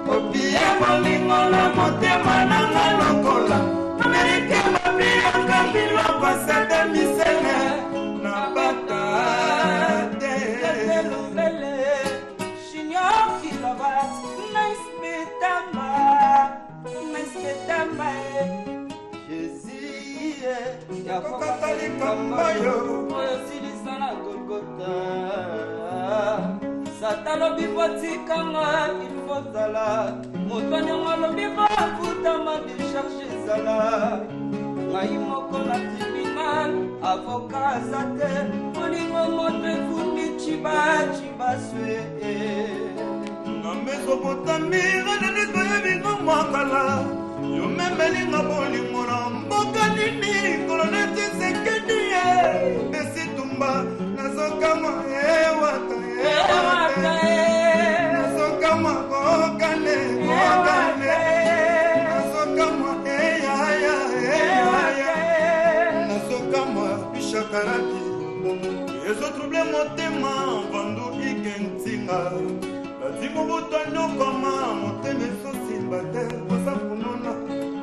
Opie bolingo na motema nanga lokola Amerike bapiaka biloko sete misele na bata te. Yakokata likambo yo oyo osilisa na Golgota. Satan alobi botikanga, il faut zala moto anyongo, alobi bafutama, décharge ezala ngai moko na tribunal, avocat aza te. Bolingo moto efundi ciba cibaswe. Na Mesopotamie nini toyebi ngomwakala yo memelinga bolingo na mboka nini kolonel Tshisekedi ye esitumba nazokamwa ewata ewata nazokamwa kokane kokane nazokamwa eyaya eyaya nazokamwa bishakaraki ezotrouble motema vandu ikentinga badimo butu anyokama motema ezosimba te oza kunona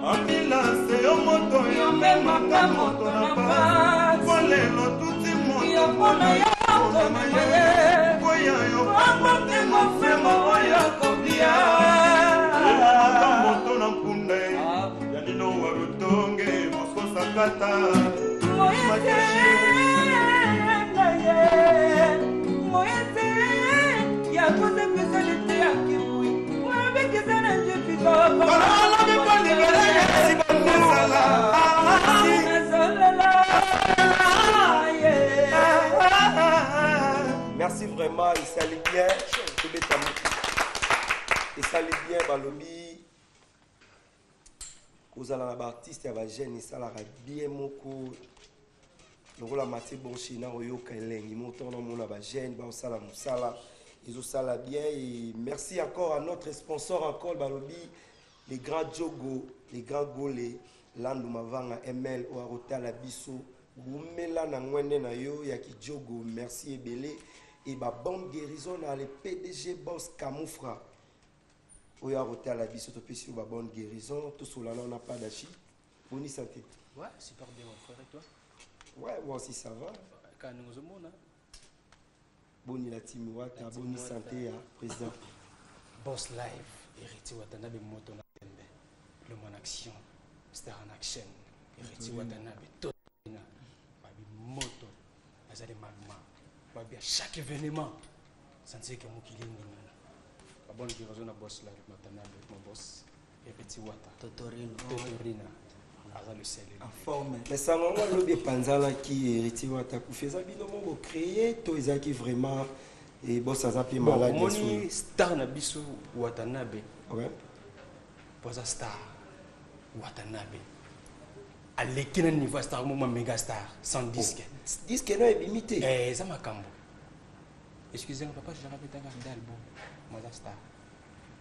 ambulance yo moto yomemaka moto na pasi po lelo tuti moto mpona yo ye koya yo motema femo oyo kobia ememaka moto na mpunda ya nino wa lutonge moskosakata. Moyete moyete ya kozepesa lete ya kibui moyobekeza na njepiko. Alobi mpo libele yesi bandezala. Nazolela ye. Merci vraiment, esali bien. Tobeta motu, esali bien. Balobi kozala na baartiste ya bajeune esalaka bien moko lokola Matie Bonche na koyoka elengi moko ntango namona bajeune baosala mosala, ezosala bien. Et merci encore à notre sponsor encore, balobi les grands jogo, les grands gole Landu Mavanga ML oyo akotala biso wumela na ngwende na yo ya kijogo. Merci ebele e babonne guérison na le PDG Boss Camoufra oyo akotala biso. Topesi yo babonne guérison. Tosola na padachi, boni santé? Ouais, super bien, mon frère, et toi? Ouais, moi aussi ça va. Quand nous sommes Boni la team Wata, boni santé ya président? Boss Live, Héritier Watanabe Moto na Tembe, l'homme en action, star en action, Héritier Watanabe, Totina, Babi Moto, Azali Magma, Babi à chaque événement, sentir que mokili ningana. La bonne guérison na Boss Live, Watanabe, mon boss, Héritier Wata. Totorino. Totorina, aza le sel. En forme. Mais sango yango alobi epanzanaki, Héritier Wata kufi, eza bino mo bocréer to ezalaki vraiment e boss aza mpe Bon, malade ya omoni star na biso Watanabe, solo? Ouais. Po aza star Watanabe, aleki na niveau ya star moma méga star sans disque. Disque no ebimi te. Eh, eza makambo, excusez nga, papa Gérard betaka de album moza star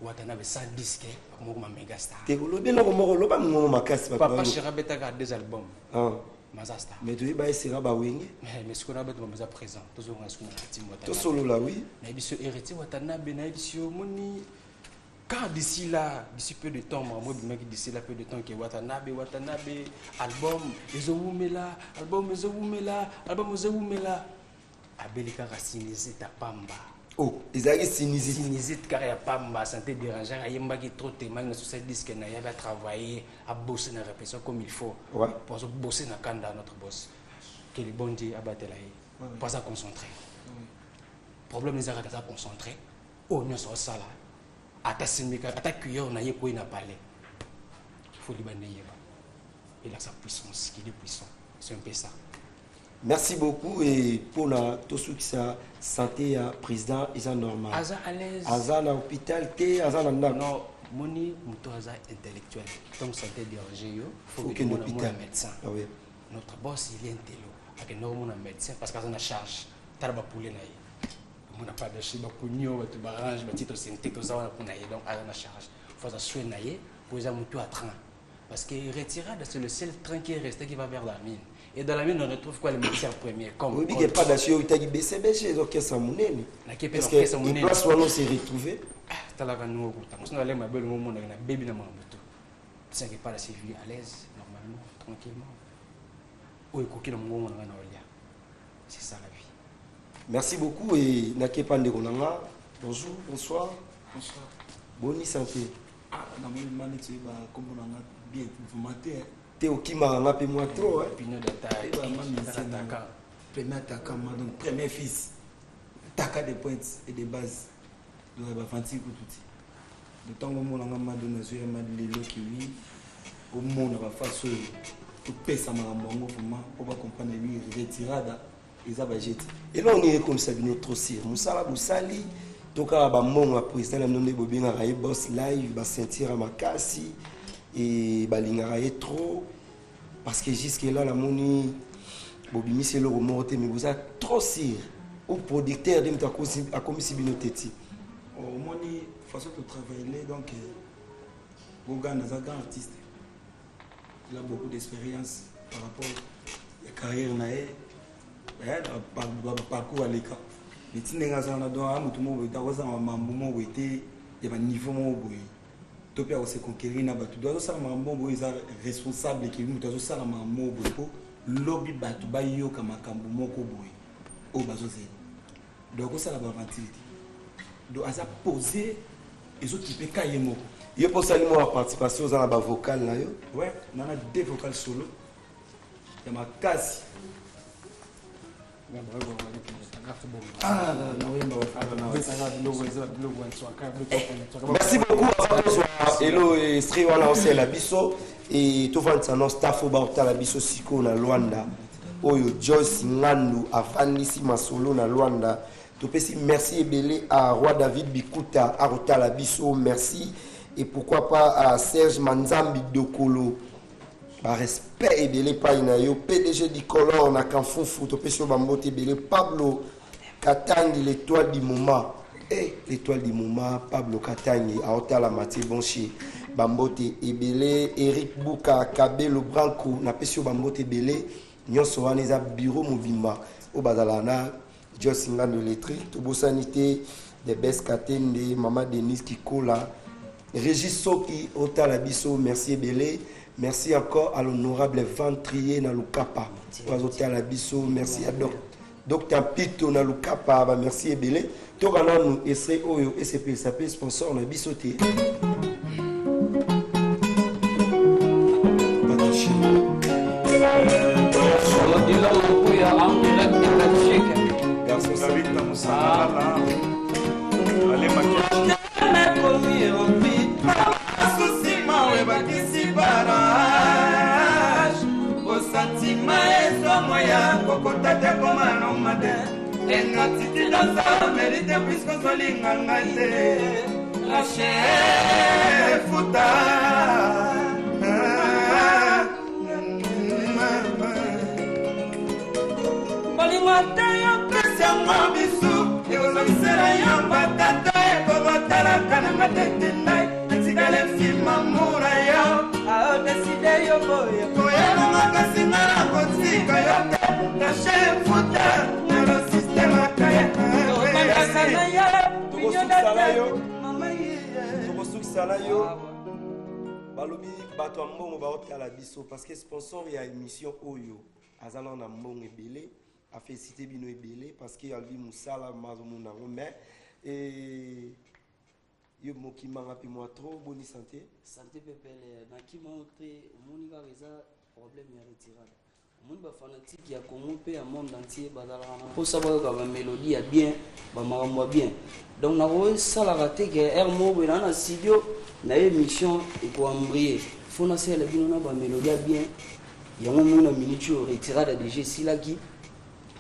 Watanabe sans disque akomokoma méga star. Te, olobi eloko moko, oloba mongongo makasi, bato Papa bayoka. Gérard betaka deux albums. Ah. Maza star. Mais toyeba esera bawenge. Mais sikoyo na bato baza présent, tozonga sikoyo na team Watanabe. Tosolola, oui. Nayebi so Héritier Watanabe, nayebi si omoni quand d'ici là, d'ici peu de temps, moi ebimaki d'ici là peu de temps ke Watanabe, Watanabe album ezowumela, album ezowumela, album ezowumela, abeli kaka sinusite ya pamba. Oh, ezalaki sinusite? Sinusite kaka ya pamba, santé dérangeant, ayembaki trop temaki na sosa disque na ye, abe atravailler, abose na répétition comme il faut. Po azobose na kanda notre boss ke libondi abatela ye po aza concentré. Problème ezalaka aza concentré, oyo nyonso osala, ata simbika ata cuillère na ye koyi na palais, faut libanda eyeba elakisa puissance qu'il est puissant. C'est un peu ça. Merci beaucoup. Et mpona tosukisa, santé ya président eza normal? Aza à l'aise. Aza na hôpital te, aza na ndako? Non, moni moto aza intellectuel, donc santé déranger yo, faut Faut okende okende hôpital. mona médecin. Ah oui. Notre boss, il est intello, akende komona médecin parce que aza na charge. Tala bapule na ye, omona padashi bakunio bato barange batitre sente toza wana mpona ye. Donc aza na charge, faut aza soin na ye po eza motu ya train, parce que Retirade, c'est le seul train qui est resté qui va vers la mine, et dans la mine on retrouve quoi? Les matières premières comme Oyebi ke padashi oyo utaki BCBG, eza orchestre ya monene. Nake mpe na Est-ce que orchestre monene. place wana ose retrouvé? Talaka ndenge okuta mosu na mabe olingo omonaka na bebi na makambo to tisaki epa na vie à l'aise, normalement, tranquillement. Oyo ekoki na mongongo na ngai na olia, c'est ça la vie. Merci beaucoup. Et nakepa ndeko na nga, bonjour, bonsoir. Bonsoir. Boni santé? Ah, namoni mani toyeba kombo na nga bien vraiment te. Te, okimaka nga mpe mwa trop, hein. Pino d'attaque. Oyeba ma attaquant. Premier attaquant, ma donc premier fils taka de pointe et de base, donc bafanti kutu te. De ntango omonanga mado, nazwi ya madi lelo kiwi, omona bafasi oyo topesa makambo yango vraiment mpo bacomprendre wi retirada eza bajeti. Eloko nini ekomisa bino trop sûr? Mosala bosali to kaka bambongo ya président na bino nde bobengaka ye boss live, baceinture ya makasi e balingaka ye trop? Parce que jusque là namoni bobimisi eloko moko te, mais boza trop sûr ou producteur nde moto akomisi bino te ti? Omoni façon totravaille, donc Gogan aza grand artiste, il a beaucoup d'expérience par rapport ya carrière na ye, parcours aleka neti ndenge aza wana. Donc aa motu moko boye te akozala mambo moko boye te ya baniveau moko boye to mpe akose conquérir na bato. Donc azosala makambo moko boye eza responsable ke moto azosala makambo moko boye mpo lobi bato bayoka makambo moko boye oyo bazozela. Donc akosala baaventure te, donc aza posé, ezokipe ka ye moko. Yo mpo osali mwa participation, oza na bavocal na yo? Ouais, nana deux vocal solo ya makasi. Ah, naoyemba. Merci beaucoup. Avant tozwa elo esprit wana osala biso e tovandisa no staff oyo baotala biso sikoyo na Lwanda, oyo Joyce Ngandu avandisi masolo na Lwanda, topesi merci ebele à Roi David Bikuta akotala biso, merci. Et pourquoi pas à Serge Manzambi Dokolo, barespect ebele epai na yo. PDG Dicolor na Kamfufu, topesi yo bambote ebele. Pablo Katangi, l'étoile du moment, eh, l'étoile du moment Pablo Katangi aotala Matie Bonchi, bambote ebele. Eric Buka Kabelo Branco, napesi yo bambote ebele. Nyonso wana eza bureau mobimba oyo bazalaka na Jos Ngando électrique. Tobosani te de Bes Katende, mama Denise Kikola, Régis Soki otala biso, merci ebele. Merci encore à l'honorable Ventrier na Lukapa oyo azotala biso. Merci à Docteur Pito na Lukapa, ba merci ebele. Toka nanu extrait oyo esepelisa mpe sponsor na biso te. Odilo Mampuya en direct de Belgique. Garçon. David Tamusangalala, Ale Makiashi. Nakomi rompi. Susi mawe bakisi barrage, osantima ezwa moya kokota te koma nomade engratitude oza mérite puisque ozolinga ngai te. Rache futa. Bolingo te yo. Pesi yango bisu ekozongisela yo batata ekokotalaka nanga tete nai etikala nsima mura yo. Aodeside yo boye. Koyelanga kasi nga na kotika yo te kashe futa nalo systeme akaye. Obandaka na ye. Tokosukisa na yo. Mama ye. Tokosukisa na yo. Balobi bato ya mbongo baotala biso parce que sponsor ya émission oyo aza nano na mbongo ebele, afélicité bino ebele parce que alobi mosala mazomona yango. Mais eh, yo mokimanga mpe mwa trop, boni santé? Santé pepele, nakima yo te. Omoni kaka eza problème ya retirade. Omoni bafanatike ya Congo mpe ya monde entier bazalaka na mposa bayoka bamélodie ya bien, bamakambo ya bien. Donc nakosalaka te ke aire moko boye naa na studio na ye, émission ekoembrie, fo nasalela bino na bamélodie ya bien. Yango moni na minute oyo retirade déjà esilaki,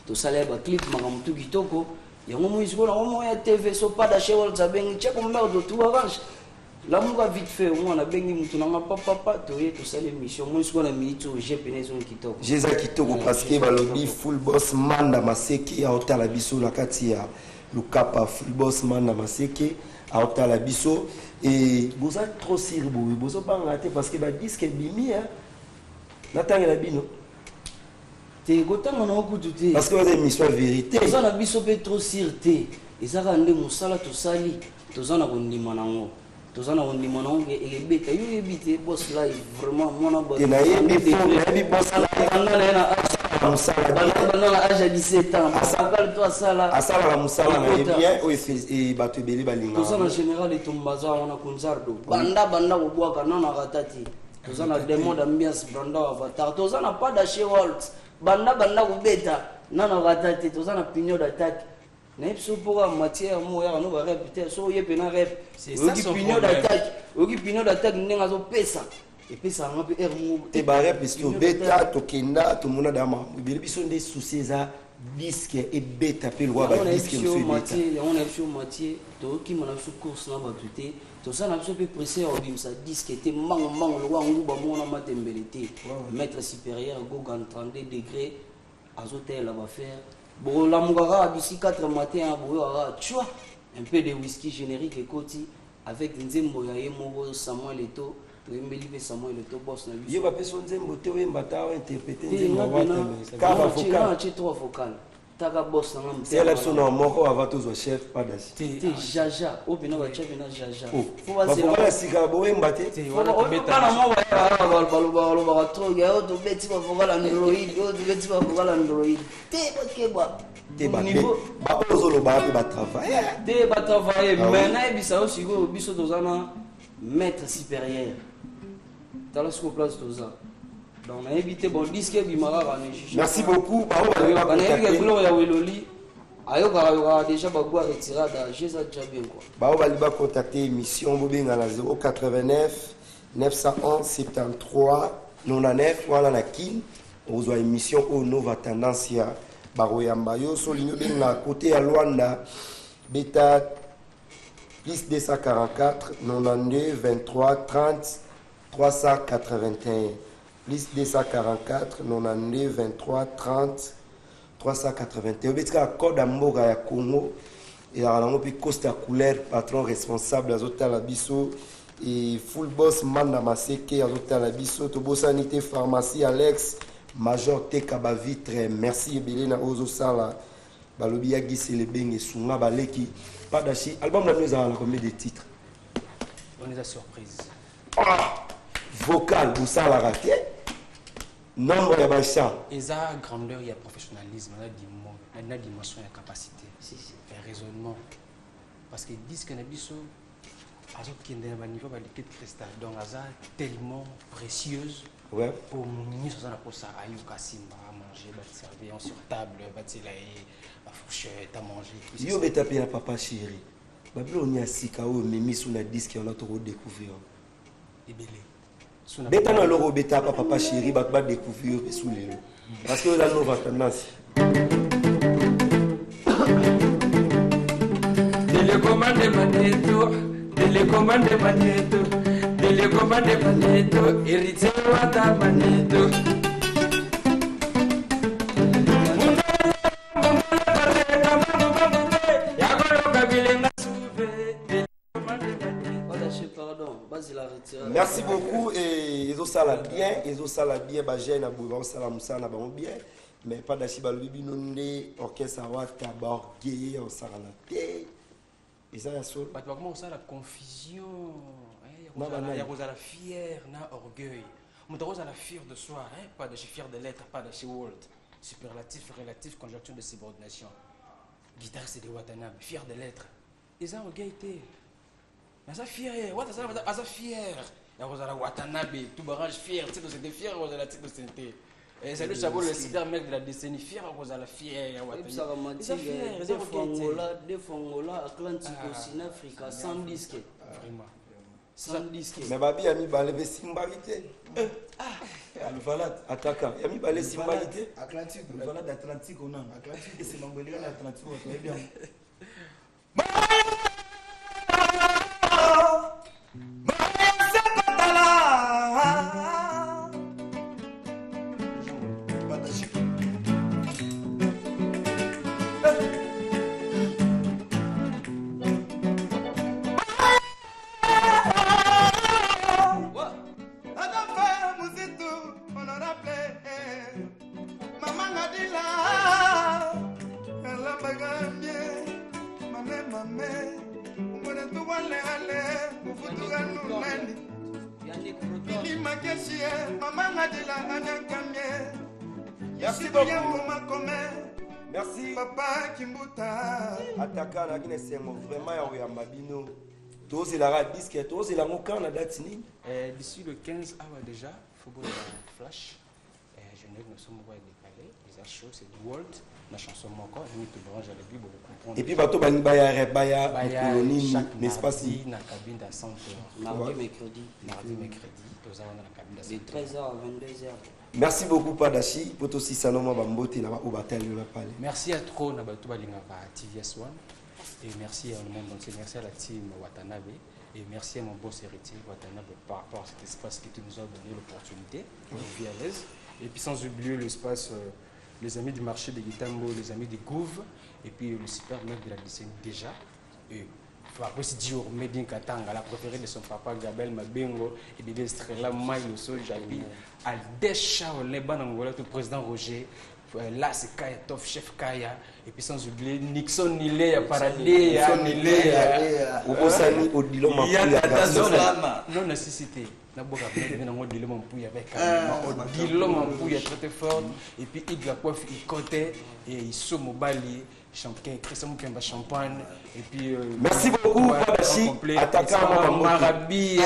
tosala ya baclip, makambo tu kitoko. Yango moi sikoyo nango moko ya TV so pada Sherols abengi tiako merde tu arrange lamuka vite fait. Omwana abengi mutu nanga papapa, toye tosala émission. Moi sikoyo na minute oyo je pene ezongi kitoko. Je eza kitoko parce que balobi full boss Manda Maseke aotala biso na kati ya Lukapa. Full boss Manda Maseke aotala biso. E boza trop sûr boye, bozobanga te parce que badisque ebimi natangela bino? Te, kotanga nango kutu te. Parce que baza émission ya vérité. Toza na biso mpe trop sûr te, eza kaka nde mosala tosali. Toza na kondima nango. Toza na kondima nango ke ekebeta. Yo oyebi te boss live vraiment mwana bato. Te nayebi fo nayebi boss live. Banda na ye na age mosala banda na age ya 17 ans. Vocal to asala. Asalaka mosala na ye bien oyo bato ebele balingaka. Toza na général Etombaza wana Kunzardo. Banda banda kobwaka nano akata te. Toza na démon d'ambiance Branda Avatar. Toza na Pada chez Walt. Banda banda kobeta nano akata te. Toza na pignon d'attaque. Nayebi so mpo kaka matière moko oyaka no barep te so oye mpe na rep oyoki pignon d'attaque oyoki pignon d'attaque ndenge azopesa epesaka nga mpe aire moko te barep esi tobeta tokenda tomona da makambo ebele biso nde souci eza disque ebeta mpe lokola badiske mosusu ebeta. Yango na biso Mathieu tokokima na biso course na bato te, toza na biso mpe presse ya kobimisa disque te mbango mbango lokola nguba moko na matembele te. Maître supérieur Gogan 32 degré azotalela bafaire bokolamuka kaka d'ici 4 matin boyoka kaka tshua un peu de whisky générique ekoti avec nzembo ya ye moko Samuel Eto'o. Toyembeli mpe Samuel Eto'o boss na biso. Yo bapesi nzembo te oyemba ta ointerprete nzembo kaka vocal. Natie 3 vocal taka boss nanga. Mosala biso na moko avant tozwa chef Padasi. Te jaja oyo mpena batya mpena jaja. Bavocal ya sika boyemba te. Bana moko balobaka trop oyo tobeti bavocal android, oyo tobeti bavocal android te bakeba. Te baoyo ozoloba mpe batravaille. Te batravaille, mais nayebisa yo sikoyo biso toza na maître supérieur. Tala sikoyo place toza. Donc nayebi te, bon disque ebima kaka na juge. Merci beaucoup. Banayebi ke gloire ya Weloli ayokaka yokaka déjà bagwa retirada jeza déjà bien quoi. Bao bali bacontacte émission bobenga na 089 911 73 99 wana na Kin okozwa émission oyo Nova Tendance ya bakoyamba yo. So olingi obenga côté ya Luanda, beta plus 244 92 23 30 381, plus 244 92 23 30 381. Obeti kaka code ya mboka ya Congo ezalaka nango mpe Costa Couleur patron responsable azotala biso e full boss Manda Maseke azotala biso. Tobosani te pharmacie Alex Major Teka bavitre. Merci ebele na oyo ozosala. Balobi ya Gisele Benge sunga baleki Padashi. Album na bino ezalaka na combien de titres? On eza surprise. Ah, vocal bosalaka te nombre ya bachant. Eza grandeur ya professionnalisme na dimension ya capacité ya raisonnement, parce que disque na biso azokende na baniveau ba liquide cristal, donc aza tellement précieuse. Ouais. Po nyonso aza na posa ayoka simba manger, baserve sur table, batiela ye bafourchette à manger. Yo obeta mpe na papa chéri babilo oni ya sika oyo omemi su na disque wana tokodécouvrir. Ebele. Beta na eloko obetaka papa chéri bato badécouvrir yo mpe su lelo parce que oza nova tendance. Télécommande Magneto, télécommande Magneto, télécommande Magneto, héritier Wata Magneto. Merci beaucoup et ezosala bien, ezosala bien bajeune na boye baosala mosala na bango bien, mais Padashi balobi bino nde orchestre awata baorgueille ya osakana te, eza ya solo. Bato bakoma kosala confusion ya kozala fier na orgueil. Moto akozala fier de soi, Padashi fier de l'être, Padashi world superlatif relatif conjonction de subordination guitare c'est de Watanabe fier de l'être eza orgueil te. Aza fier wata aza fier ya kozala Watanabe tout barrage fier tito c'était fier kozala tito c'était. Et salut Chabo le super mec de la décennie fier kozala fier ya Watanabe. Eza fier eza Angola, deux fois Angola, Atlantique aussi, Afrique sans disque. Vraiment. Sans disque. Mais babi ya mibale mpe simbaki te. Alvalade. Ataka ya mibale simbaki te. Atlantique. Alvalade Atlantique onana. Atlantique c'est mangweleka na Atlantique otoyebi yango. Mvutukanunani Yannick Proton. Billy Makeshi Mama Ngadila Anyankamie Merci beaucoup. Makome Merci. Papa Kimbuta. Ataka naki na esengo vraiment ya koyamba bino. Tozelaka disque, tozela yango kan na date nini? D'ici le 15 awa déjà, faut boya flash. Générique na biso moko ya décalé, eza show, c'est du world na chanson moko ndenge tobrange alobi, bokocomprendre. Et puis bato balingi baya baya Baya mokolo nini, chaque n'est-ce pas mardi si na cabine à 100 heures. Mardi, mercredi. Mardi, mercredi, toza wana na cabine à De 100 heures. 13h à 22h. Merci beaucoup Padachi po tosisano mwa bambote na baoyo batali yo na pale. Merci à trop na bato balingaka TVS One et merci au monde entier, merci à la team Watanabe et merci à mon boss héritier Watanabe par rapport à cet espace qui nous a donné l'opportunité de vivre à l'aise. Et puis sans oublier l'espace, les amis du marché de Gitambo, les amis de Gouv, et puis le super maître de la décennie déjà. Et Fabrice Dior, Medin Katanga, la préférée de son papa Gabel Mabengo, et bébé Estrella, Maïloso, Jabi, Aldesha, Oleban Angola, tout président Roger. Là, c'est Kaya Toff, chef Kaya. Et puis sans oublier Nixon Nilea, Paradea, Nixon Nilea. Obosani Odilon Mapuya, garçon. Non, nécessité. Naboka bien nango Odilon Mampuya avec Odilon Mampuya très très fort. Et puis Igla Poif, il côté et Isso Mobali, champion, Christian Mukemba champagne. Et puis Merci beaucoup, ouais, Padachi. complet. Ataka Marabi.